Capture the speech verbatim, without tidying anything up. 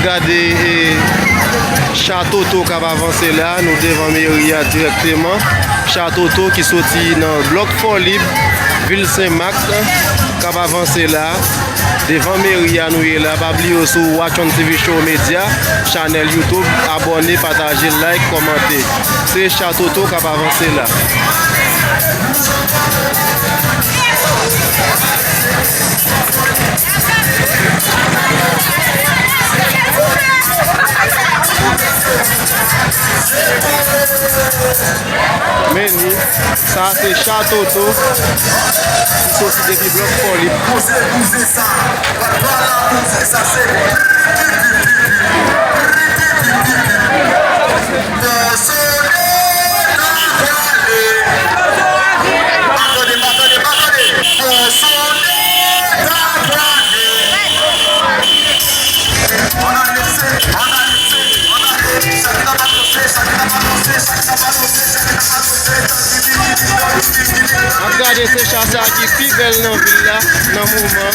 Gade, e, Cha Toto k ap avanse la, nou devan meri a dirèkteman. Cha Toto ki soti nan blòk Fòlib, vil Sen Mak, k ap avanse la. Devan meri a nou ye la. Pa bliye sou Watch on T V Show Media, chanèl YouTube, abòne, pataje, like, kòmante. Se Cha Toto k ap avanse la. Men ni, sa se Cha Toto ki soti depi blòk Fòlib. N ap gade se cha sa ki pi bèl nan vil la, nan moman.